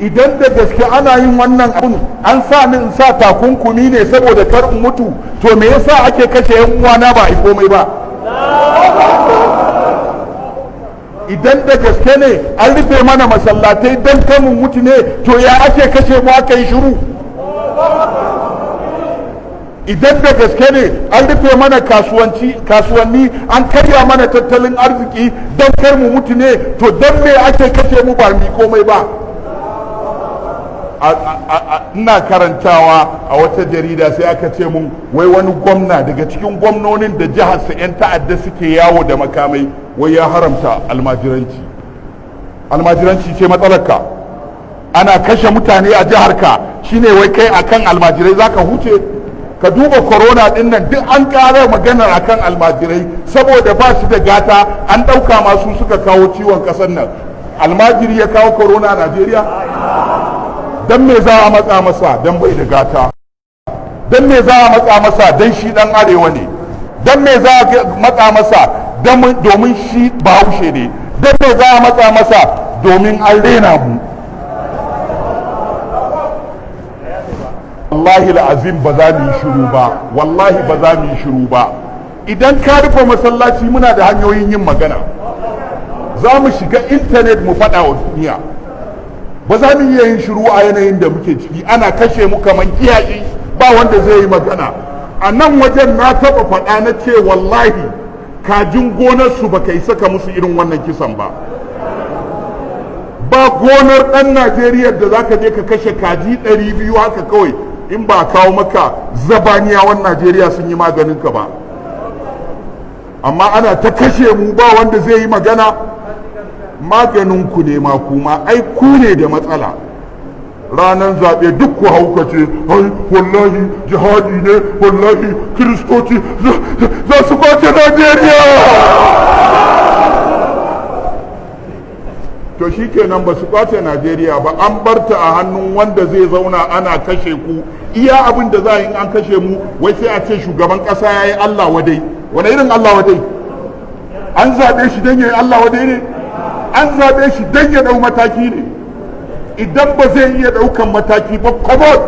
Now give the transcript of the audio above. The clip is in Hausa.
Idan da gaske ana yin wannan abun, an sa ni in sa takunkumi ne saboda kar in mutu, to me yasa ake kashe yan uwana ba a yi komai ba? Idan da gaske ne an rufe mana masallatai don kar mu mutu ne, to ya ake kashe mu aka yi shiru? Idan da gaske ne an rufe mana kasuwanni, an karya mana tattalin arziki don kar mu mutu ne, to don me ake kashe mu ba mu komai ba? Ina karantawa a wata jarida, sai aka ce mun wai wani gwamna daga cikin gwamnonin da jihar sa 'yan ta'adda suke yawo da makamai, wai ya haramta almajiranci. Almajiranci ce matsalarka? Ana kashe mutane a jihar ka, shine wai kai akan almajirai zaka huce? Ka duba corona din nan, duk an ƙara maganar akan almajirai saboda ba su da gata. An ɗauka masu suka kawo ciwon ƙasar nan. Almajiri ya kawo corona a Najeriya? Dan me za a matsa masa? Dan bai da gata. Dan me za a matsa masa? Dan shi dan Arewa ne. Dan me za a matsa masa? Domin shi Bahaushe ne. Dan me za a matsa masa? Domin an rena mu. Wallahi azim, ba za mu yi shiru ba. Wallahi ba za mu yi shiru ba. Idan ka rufe masallaci, muna da hanyoyin yin magana. Za mu shiga intanet mu faɗa wa duniya. Ba za mu iya yin shiru a yanayin da muke ciki, ana kashe mu kaman kiyashi, ba wanda zai yi magana. A nan wajen na taɓa faɗa, na ce wallahi kajin gonarsu ba ka isa ka musu irin wannan kisan ba. Ba gonar ɗan Najeriya da za ka je ka kashe kaji 200 haka kawai in ba kawo maka zabaniyawan Najeriya sun yi maganin ka ba. Amma ana ta kashe mu, ba wanda zai yi magana. Maganin ku ne ma, kuma ai ku ne da matsala. Ranar zaɓe duk ku haukace, ai wallahi jihadi ne, wallahi Kiristoci za su kwace Najeriya. To shikenan, ba su kwace Najeriya ba, an barta a hannun wanda zai zauna ana kashe ku. Iya abin da za a yi, an kashe mu, wai sai a ce shugaban ƙasa ya yi Allah wadai. Wani irin Allah wadai? An zaɓe shi don ya yi Allah wadai ne? An zaɓe shi don ya ɗau mataki ne. Idan ba zai iya ɗaukan mataki ba, come on.